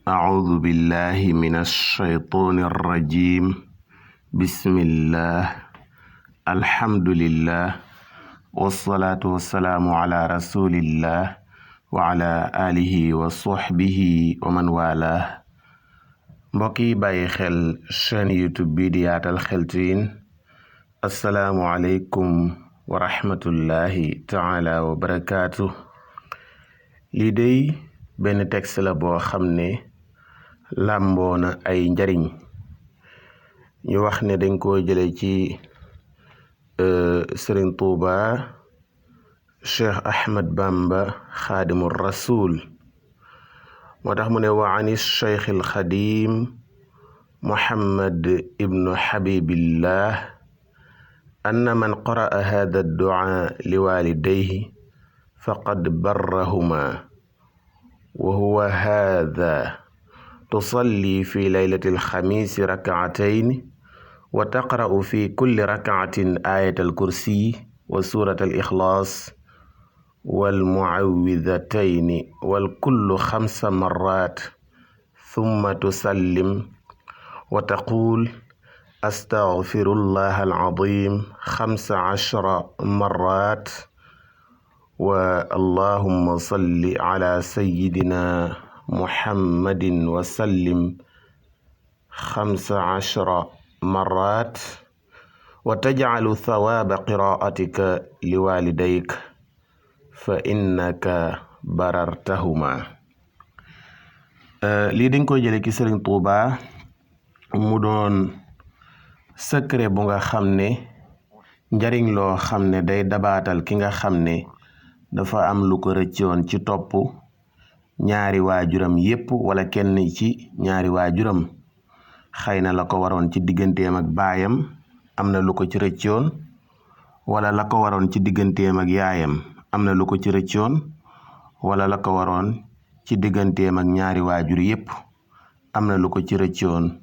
أعوذ بالله من الشيطان الرجيم بسم الله الحمد لله والصلاة والسلام على رسول الله وعلى آله وصحبه ومن والاه mbokk yi bàyyi xel chaîne YouTube bi di Yaatal Xeltu Yin assalaamu aleykum wa rahmatullahi taala wa barakaatu. lii dey benn texte la boo xam ne làmboona ay njariñ ñu wax ne dañ koo jële ci Sëriñ Tuuba Cheikh Ahmad Bamba Xaadimu Rasuul moo tax mu ne wa ani Cheikh al Xadim Muhammad ibnu Habibillah anna man qara'a hada ad-du'a li walidayhi faqad barrahuma wa huwa hada tusalli fi laylati alxamisi rak'atayn wa taqra'u fi kulli rak'atin ayat alkursi wa surat al-ikhlas والمعوذتين والكل 5 مرات ثم تسلم وتقول أستغفر الله العظيم 15 مرات واللهم صل على سيدنا محمد وسلم 15 مرات وتجعل ثواب قراءتك لوالديك fa innaka barartahuma. lii dañ koy jële ci Sëriñ Tuuba mu doon secret bu nga xam ne njariñ loo xam ne day dabaatal ki nga xam ne dafa am lu ko rëccoon ci topp ñaari waajuram yépp wala kenn ci ñaari waajuram xëy na la ko waroon ci digganteem ak baayam am na lu ko ci rëccoon wala la ko waroon ci digganteem ak yaayam am na lu ko ci rëccoon wala la ko waroon ci digganteem ak ñaari waajur yépp am na lu ko ci rëccoon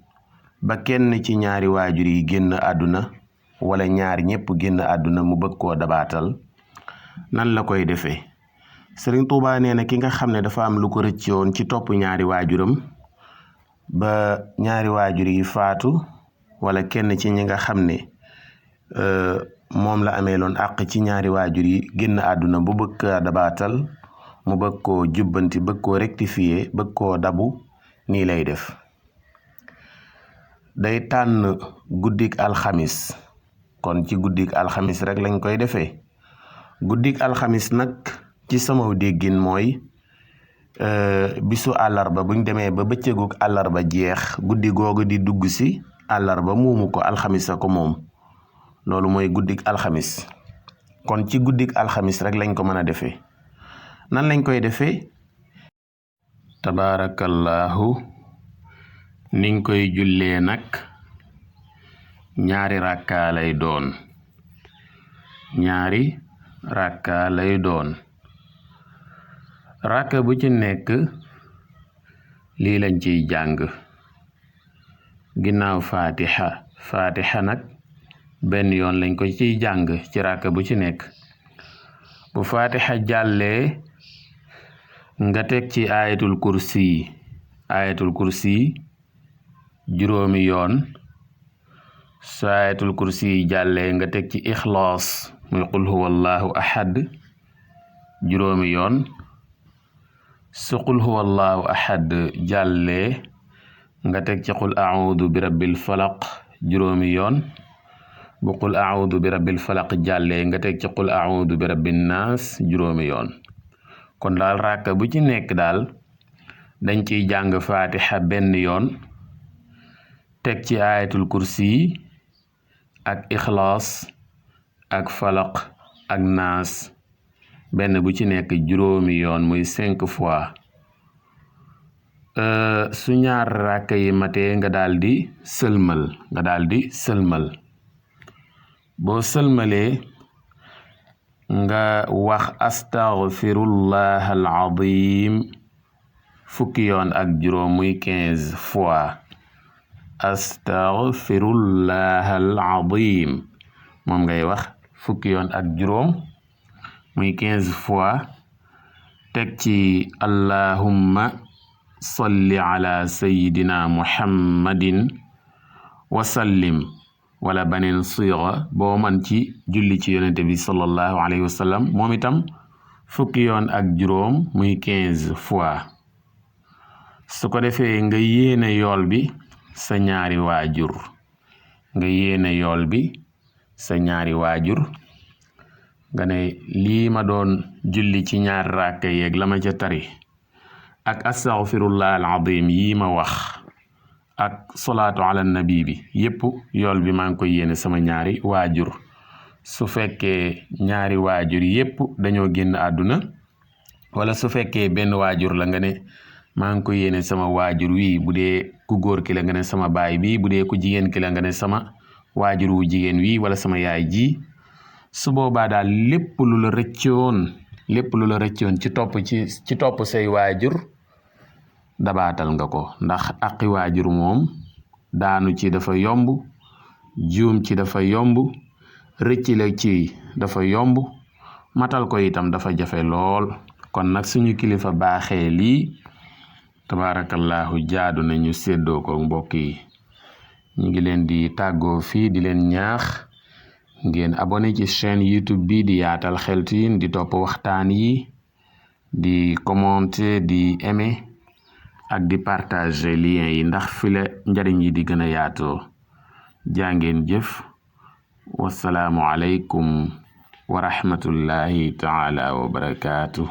ba kenn ci ñaari waajur yi génn àdduna wala ñaar ñépp génn àdduna mu bëgg koo dabaatal nan la koy defee. Sëriñ Tuubaa nee na ki nga xam ne dafa am lu ko rëccoon ci topp ñaari waajuram ba ñaari waajur yi faatu wala kenn ci ñi nga xam ne moom la amee loon àq ci ñaari waajur yi génn àdduna bu bëgg koo dabaatal mu bëgg koo jubbanti bëgg koo rectifier bëgg koo dabu nii lay def. day tànn guddik alxamis kon ci guddik alxamis rek lañ koy defee. guddik alxamis nag ci sama déggin mooy bisu àllarba buñ demee ba bëccëgug àllarba jeex guddi googu di dugg si àllarba muumu ko alxamis a ko moom loolu mooy guddik alxamis kon ci guddik alxamis rek lañ ko mën a defee. nan lañ koy defee tabaarakallahu niñ koy jullee nag ñaari rakka lay doon rakka bu ci nekk lii lañ ciy jàng ginnaaw fatiha nag benn yoon lañ ko ciy jàng ci rakka bu ci nekk. bu fatiha jàllee nga teg ci ayatul kursi juróomi yoon su ayatul kursi jàllee nga teg ci ixlaas muy qul huwallahu ahad juróomi yoon su qul huwallahu ahad jàllee nga teg ci qul a'udhu bi rabbil falaq juróomi yoon bu qul a'udhu bi rabbil falaq jàllee nga teg ci qul a'udhu bi rabbin naas juróomi yoon. kon daal ràkka bu ci nekk daal dañ ciy jàng fatiha benn yoon teg ci ayatul kursi ak ixlaas ak falaq ak naas benn bu ci nekk juróomi yoon muy 5 fois. su ñaar ràkka yi matee nga daal di sëlmal boo sëlmalee nga wax astaghfirullah al-azim fukki yoon ak juróom muy 15 fois astaghfirullah al-azim moom ngay wax fukki yoon ak juróom muy 15 fois teg ci allahumma salli ala sayidina muhammadin wasallim wala baneen siira boo man ci julli ci yonente bi sallallahu alayhi wa sallam moom itam fukki yoon ak juróom muy 15 fois su ko defee nga yéene yool bi sa ñaari waajur nga yéene yool bi sa ñaari waajur nga ne lii ma doon julli ci ñaar raaka yeeg la ma ca tari ak astaghfirullah alazim yii ma wax ak salaatu ala nabi bi yépp yool bi maa ngi koy yéene sama ñaari waajur su fekkee ñaari waajur yépp dañoo génn àdduna wala su fekkee benn waajur la nga ne maa ngi koy yéene sama waajur wi bu dee ku góor ki la nga ne sama baay bi bu dee ku jigéen ki la nga ne sama waajur wu jigéen wi wala sama yaay ji su boobaa daal lépp lu la rëccoon ci topp say waajur dabaatal nga ko ndax aqi waajur moom daanu ci dafa yomb juum ci dafa yomb rëcci la ci dafa yomb matal ko itam dafa jafe lool kon nag suñu kilifa baaxee lii tabarakallahu jaadu nañu séddoo ko mbokk yi ñu ngi leen di tàggoo fii di leen ñaax ngeen abonné ci chaîne YouTube bi di Yaatal Xeltu Yin di topp waxtaan yi di commenter di aimer ak di partager lien yi ndax fi la njariñ yi di gën a yaatoo jàngeen jëf wasalaamu aleykum wa rahmatullahi taala wa barakaatu